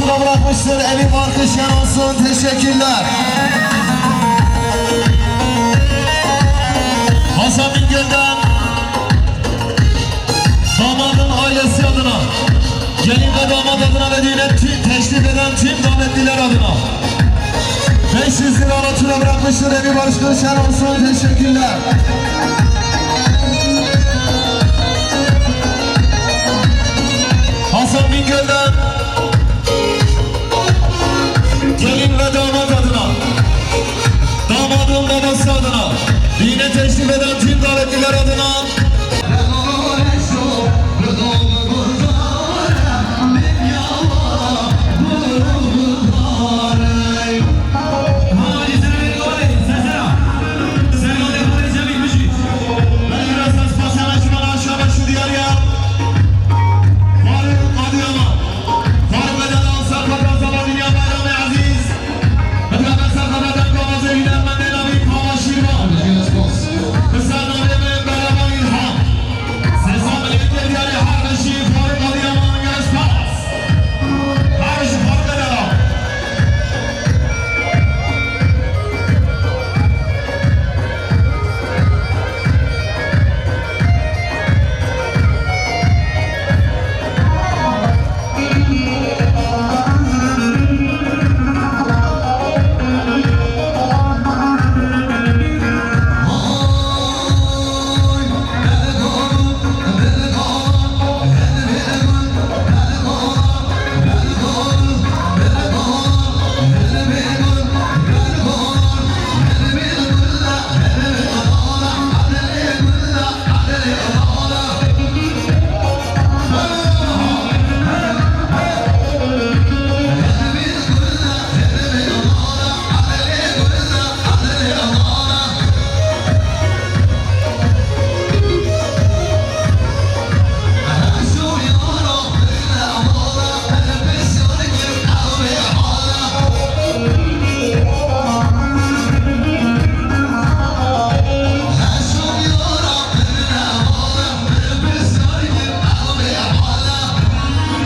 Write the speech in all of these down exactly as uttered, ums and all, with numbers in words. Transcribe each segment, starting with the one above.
Bırakmıştır, eli bir alkış yer olsun. Teşekkürler. Hasan Bingöl'den damadın ailesi adına, gelin ve damat adına ve düğüne tü-, teşrif eden tüm davetliler adına beş yüz lira hatıra bırakmıştır. Eli bir alkış yer olsun. Teşekkürler. Hasan Bingöl'den gelin ve damat adına, damadın babası adına, düğüne teşrif eden tüm davetliler adına.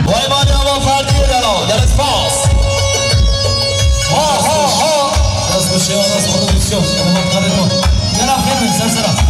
Vay vay, ama Ferdiye de la, gel spas. Ha ha ha. Nasıl bir şey, nasıl prodüksiyon? Hadi bak, hadi bak. Gel aferin, sen sana.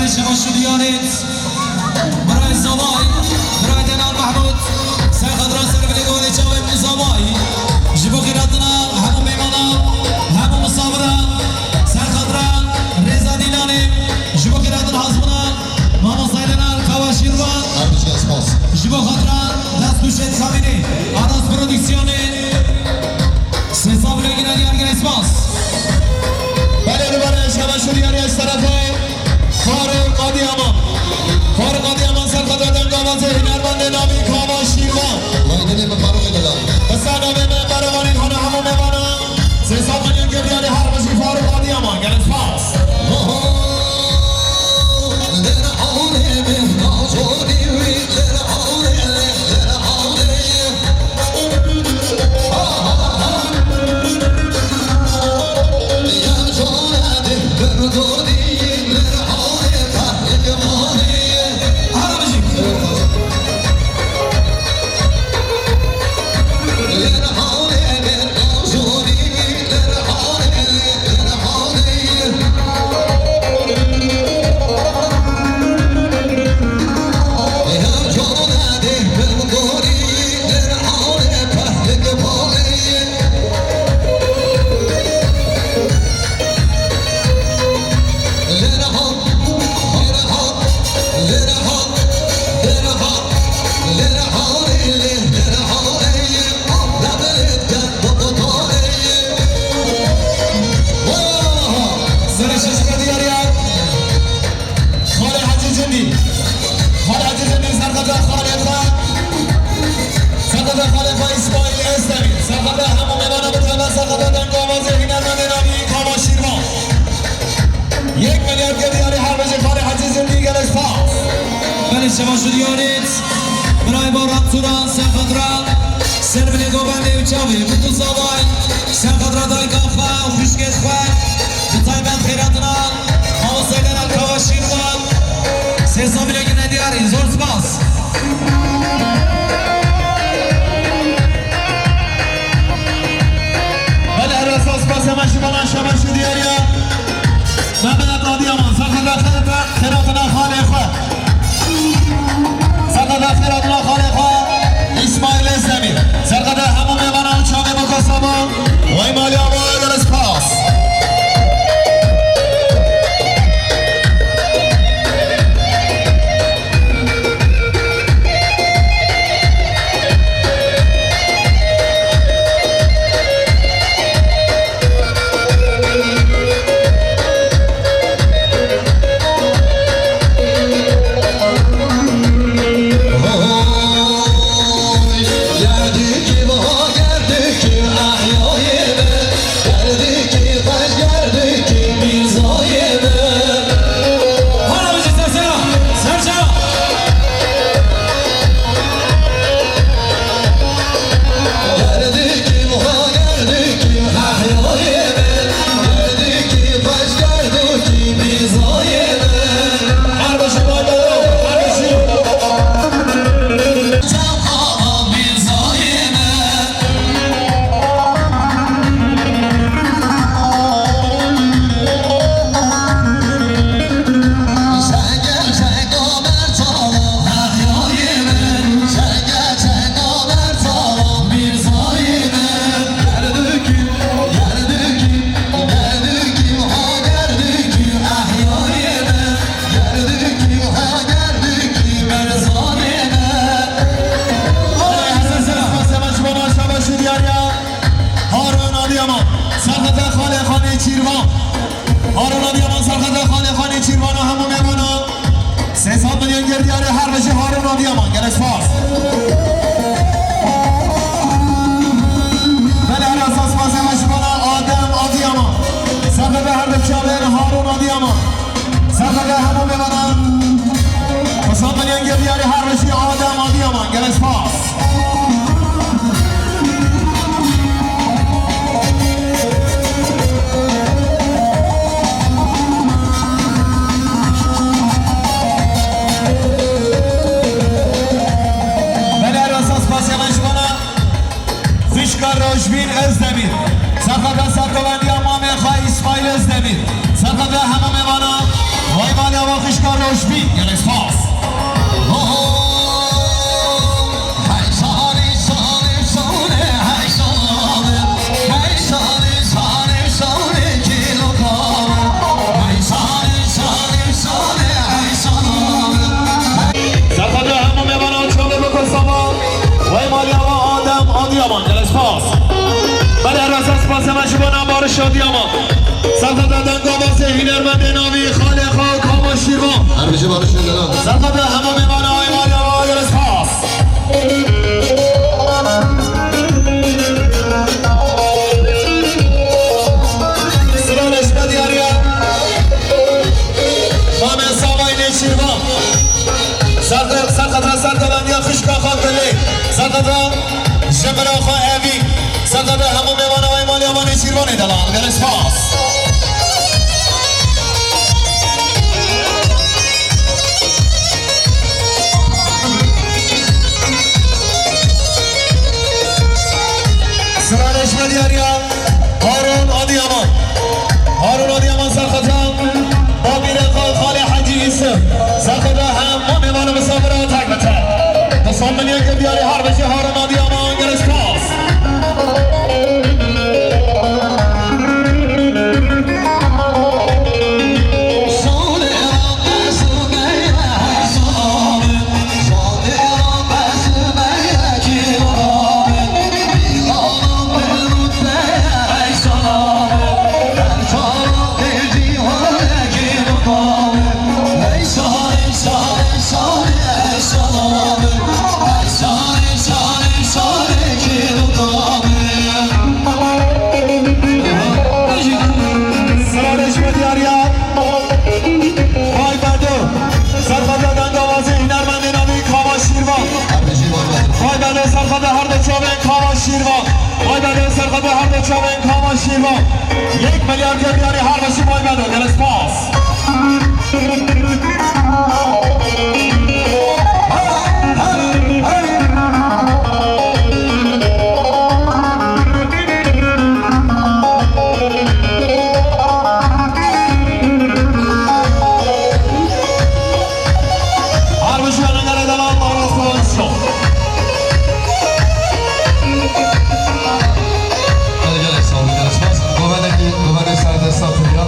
Şebaş û diyarêt, birayê Zavay, birayê Delal Mehmûd, ser xatira ser bilê govinê çavê min Zavay. Ji bo xêratina hemû mêvanan, hemû misafiran, ser xatira rêza dîlanê, ji bo xêratina hezbûna mamostayê Delal Kawa Şîrvan. Her tişt spas. Ji bo xatira dest û şêt kamînê, Aras Prodüksiyonê. Sê sed milyon gine diyar gelê spas. Belê, li berê eşkere şûriyarî ez terefê Farûq Adiyaman. Farûq Adiyaman ser xeta dengavazê hunermendê navî Kava Şîrvan. Vay dilê min Farûqê dila. Bi ser navê me berevanîn hana hemû mêvana. Sê sed milyon gir diyarê her bijî Farûq Adiyaman. Gelê spas. Serê şeşme diyar ya. Xalê Hecî Cindî. Xalê Hecî Cindî ser xeta xalê xwe. Ser xeta xalê xwe Îsmaîl Özdemir. Ser xeta hemû mêvana bi taybet ser xeta dengavazê hunermendê navî Kava Şîrvan. Yek milyar gir diyarê her bijî xalê Hecî Cindî gelê spas. Belê şebaş û diyarêt. Birayê Baran Turan, ser xatira ser bilê govendê û çavê Mutlu Zavay, ser xatira dayika xwe û xwişkê xwe, bi taybet xêratina mamostayê Delal Kava Şîrvan, sê sed milyon gine diyarî, zor spas. Belê, her esas spas hemen ji bana şebaş û diyariya. Mehmet Adiyaman, ser xeta xeta xêratina xalê xwe. Ser xeta xêratina xalê xwe, Îsmaîl Özdemir. Ser xeta hemû mêvana û çavê bo kasaba. Wey malî ava, gelê spas. Harun Adiyaman, ser xeta xalê xanê Çîrvan. Harun Adiyaman, ser xeta xalê xanê Çîrvan û hemû mêvana. Sê sed milyon gir diyarê her bijî Harun Adiyaman. Gelek spas. Belê, her esas spas hemen ji bana Adem Adiyaman. Ser xeta her du çavên Harun Adiyaman. Ser xeta hemû mêvanan. Sê sed milyon gir diyarê her bijî Adem Adiyaman. Gelek spas. Belê, her esas spasiya me ji vana xwişka Rojbîn Özdemir. Ser xeta sergovendiya mamê xwe Îsmaîl Özdemir. Ser xeta hemû mêvana. Vay malê ava Şika roj bî, gelek spas. Serxede hemû mêvanan çavê biko sava. Wey malî ava Adem Adiyaman, gelek spas. Belê, reza spasê me ji bona Barış Adiyaman. Serxede dengavazê hünermendê navî xalê xwe Kama Şîrvan. Her bijî Barış Öcalan. Serxede hemû mêvana wey malî ava, gelek spas. Sila reşme diyariya. Mamê Savay Nêçîrvan. Serxede, serxede, serxede diya xişka xwe dilê. Serxede ji mira xwe evî. Serxede hemû mêvana wey malî ava Nêçîrvanê delan. Gelek spas. Sila reşme diyariya. Harun Adiyaman. Harun Adiyaman serxeta. Babîrê xwe xalê Hecî Îsim. Serxeta hemû mêvan û misafira tek bi tek. Di son milyon diyarî her bijî Harun Adiyaman, gelek spas. Sila reşme diyariya. Vay Bedo. Serxede dengavazê hünermendê navî Kama Şîrvan. Vay Bedo, serxede her du çavên Kama Şîrvan. Vay Bedo, serxede her du çavên Kama Şîrvan. Yek milyar diyarî her bijî Vay Bedo. Gelek spas. Her bijî, gelek spas. Gelek sağ olun, gelek spas. Govenekî, govenê serdesta tiriya.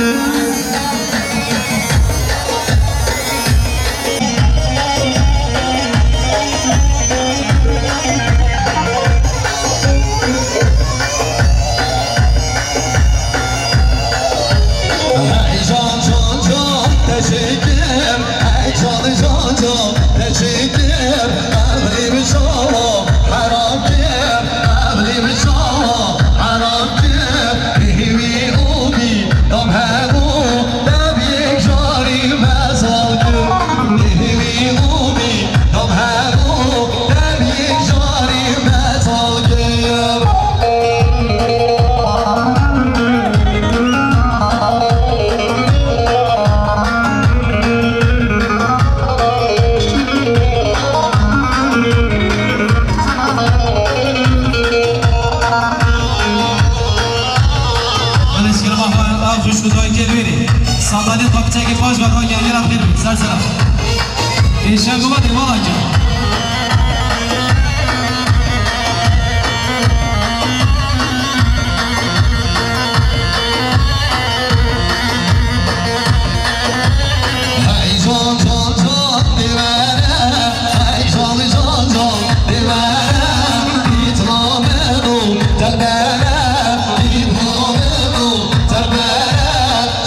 Hey can can can, teşekkür. Hey can can can, teşekkür. Evlî bi çawa heram kir, evlî bi çawa heram kir. Bihîvî û bî dam hemû, dam yek carî mezal kir. Bihîvî û bî dam hemû, dam yek carî mezal kir. Belê şikirma xwe, ev xwişk û dayikê li wêrê. Sandalî xwe piçekê paş ve, ragihê gelek xêr bî. Ser sera. Êşeng û vedê, mala can. Hey can can can dêvere, hey can can can dêvere, îtlameno terbere, îtlameno terbere,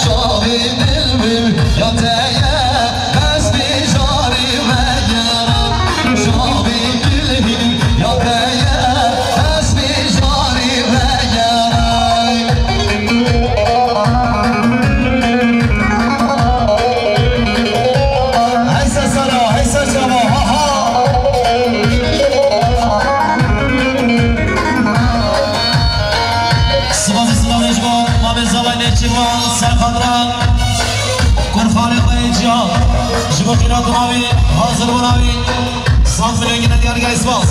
çavê dil min ya te ye, ez bêjarî vegere, çavê dil min ya te ye, ez bêjarî vegere. Heyse sera, heyse çava, ha ha. Sivasê silavê ji bo Mamê Zavay Nêçîrvan, Serxatran, Kurxanê xwe yê ciya, ji bo xîrat û navî, hazir bû navî. Saz milyon yine diyar gel spas.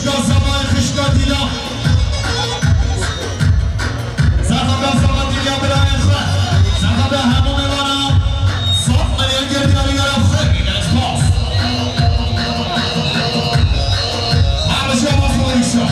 Xişka Semayê, xişka Dîlan. Serxwe be, serxwe be birayê xwe. Serxwe be hemû mêvanan. Saf milyon gerdiyarî yara xwe bîne, spas. Her bijî, spas.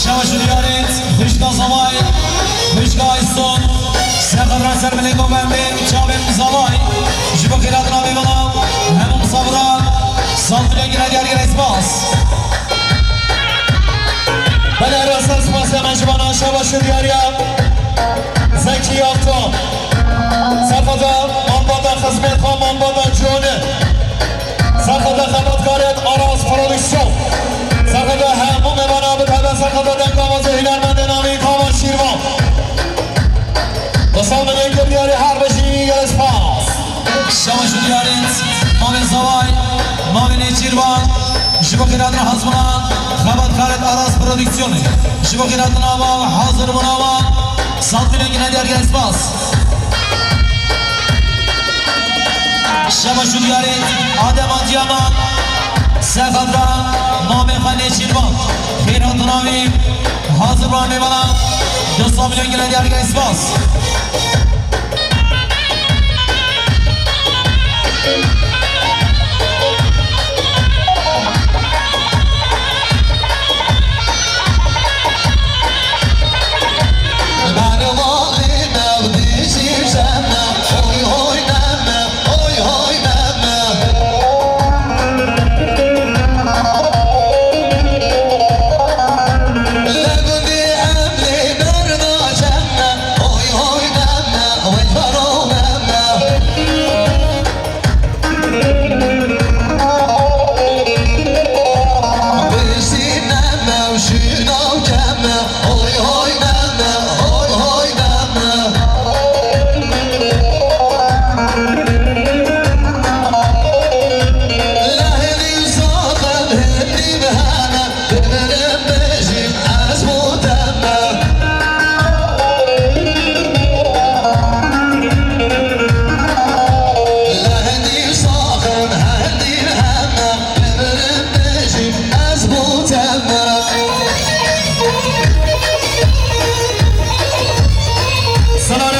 Şeva ji diyarê xwişka Zavay, xwişka Ayson, Serxwe ra ser milê govendê, çavên Zavay, ji bo xêratina mêvanan, hemû misafira, saf dilengî re diyar gere spas. Belê, rasa spas hemen ji vana şeva ji diyariya Zekî Yafto. Serxwe be, mambata xizmêt xwe, mambata Cûnê. Serxwe be xebatkarêt Aras Prodüksiyon. Serxwe be hemû mêvana, bi taybet serxwe be dengavazê hunermendê navîn Kavan Şîrvan. Bi sal milê gerdiyarî, her bijî, gelek spas. Şeva ji diyarê mavê Zavay, mavê Nêçîrvan, ji bo xêratina hezbûna xebatkarêt Aras Prodüksiyonê, ji bo xêratina ava hazir bûna ava, saf dilengî re diyar gelek spas. Şeva ji diyarê Adem Adiyaman, serxedra mamê xwe Nêçîrvan, xêratina wî hazir bûna mêvana, du sed milyon gele diyar gelek spas.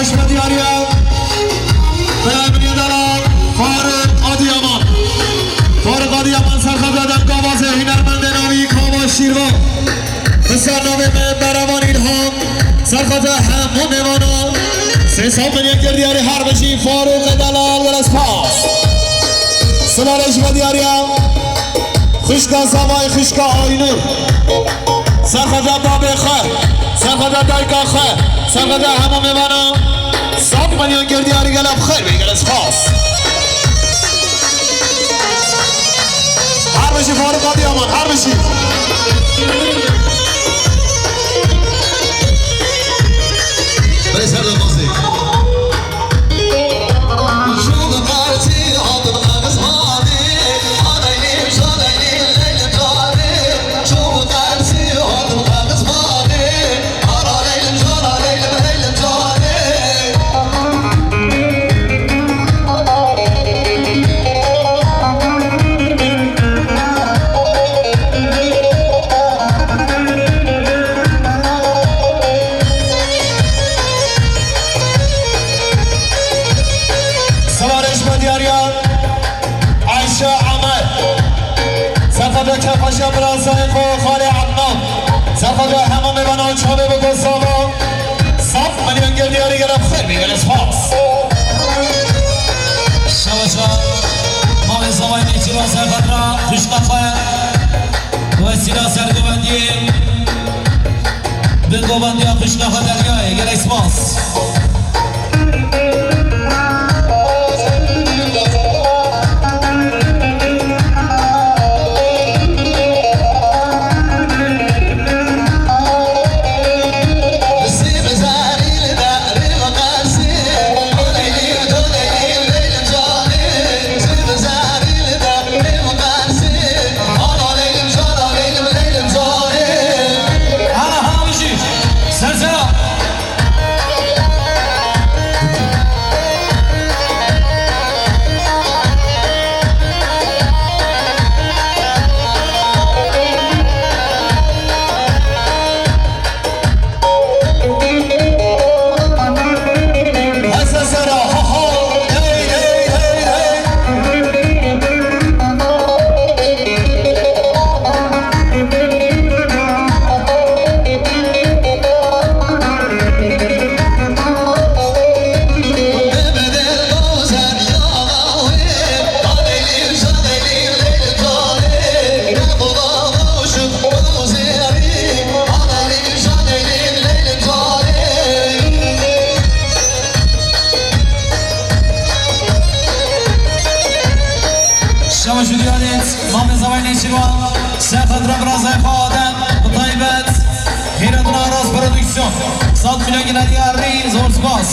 Ji me diyariya Belediye Delal Faruk Adiyaman. Faruk Adiyaman serxeta dengavazê hunermendê navî Kava Şîrvan. Bi ser navê me Berevan Îlham. Serxeta hemû mêvanan. Sê sed milyon kir diyarî her bijî Faruk Delal, gelek spas. Silarê ji me diyariya. Xwişka Zavayê, xwişka Aynur. Serxeta babê xwe, serxeta dayika xwe, serxeta hemû mêvanan. Sed milyon kir diyarî, gelek bi xêr bî, gelek spas. Her bijî Faruk Adiyaman, her bijî. Berê ser derbasê. Silarê ji me diyariya Ayşe Amer. Serxeta Kefaşa Birazayê xwe Xalê Adnan. Serxeta hemû mêvanan çavê biko sava. Sed milyon kir diyarî, gelek bi xêr bî, gelek spas. Şeveşa, mamê Zavayê Nêçîrvan serxeta xwişka xwe. Wesîla sergovendiyê. Bi gobandiya xwişka xwe Deryayê, gelek spas. Ana ha bijî. Sersera. Şewa jû diyarêt, mamê Zavayê Nêçîrvan, ser xetra birazayê xwe Adem, bi taybet, Xêretina Aras Prodüksiyon, sed milyon gine diyarî, zor spas.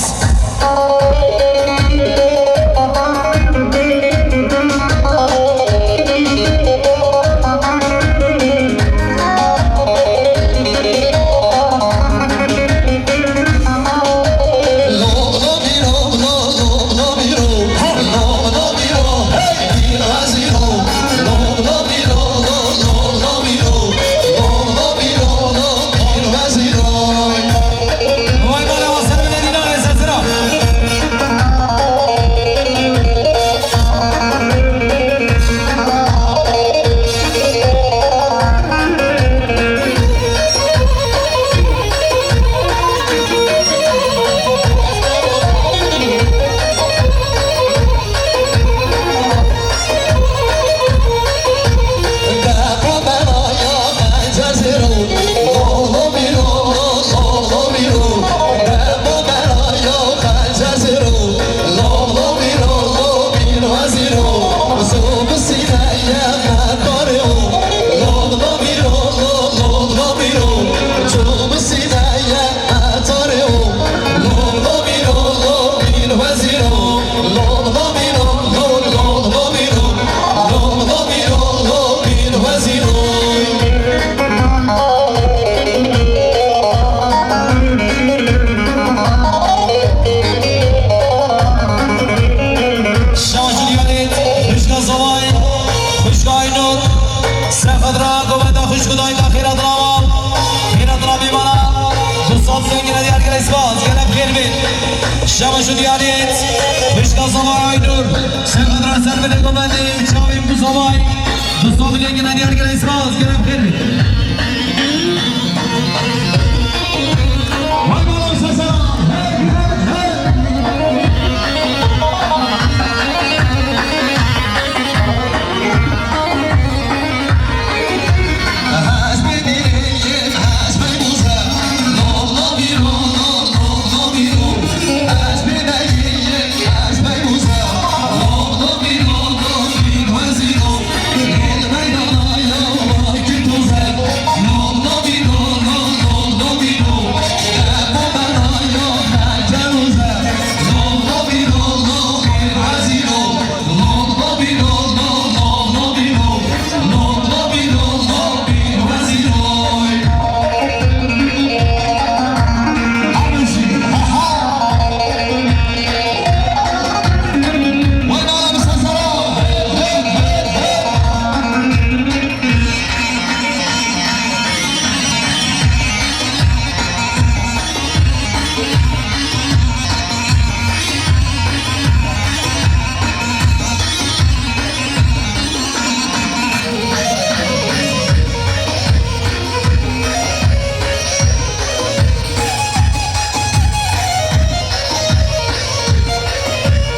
Şabaş û diyanêt, pişka Zavay Aynur, serhedra ser bide gomendê, çavên ku Zavay, dostan bilê gine diyar gele spas, gele xêr bî. Vay bala sesera, hey, hey, hey.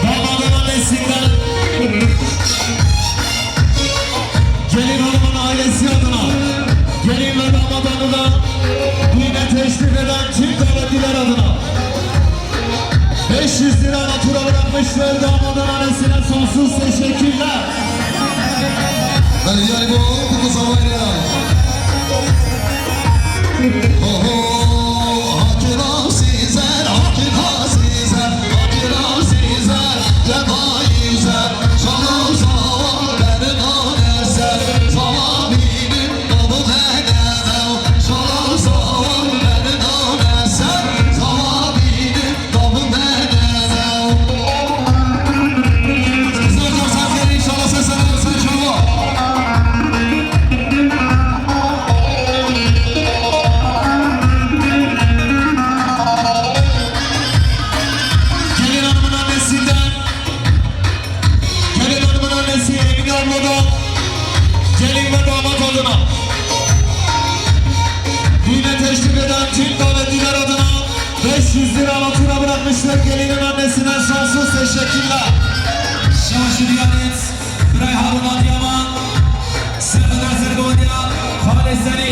Damadın annesinden, gelin hanımın ailesi adına, gelin ve damat adına, düğüne teşrif eden tüm davetliler adına beş yüz lira natura bırakmıştır. Damadın annesine sonsuz teşekkürler. Belediye bu, bu zavayla. Oho, hakir azizler, hakir azizler, hakir azizler, cevayizler, şalom zavallar, naneser, zavabinin, tabu nenev, şalom zavallar, naneser, zavabinin, Gelin hanımın annesinden, gelin hanımın annesi Emine abla da gelin ve damat adına, düğüne teşrif eden tüm davetliler adına beş yüz lira natura bırakmışlar. Gelinin annesine sonsuz teşekkürler. Şabaş û diyanêt, birayê Harun Adıyaman, serhedra ser gondiya, Xalê Senî,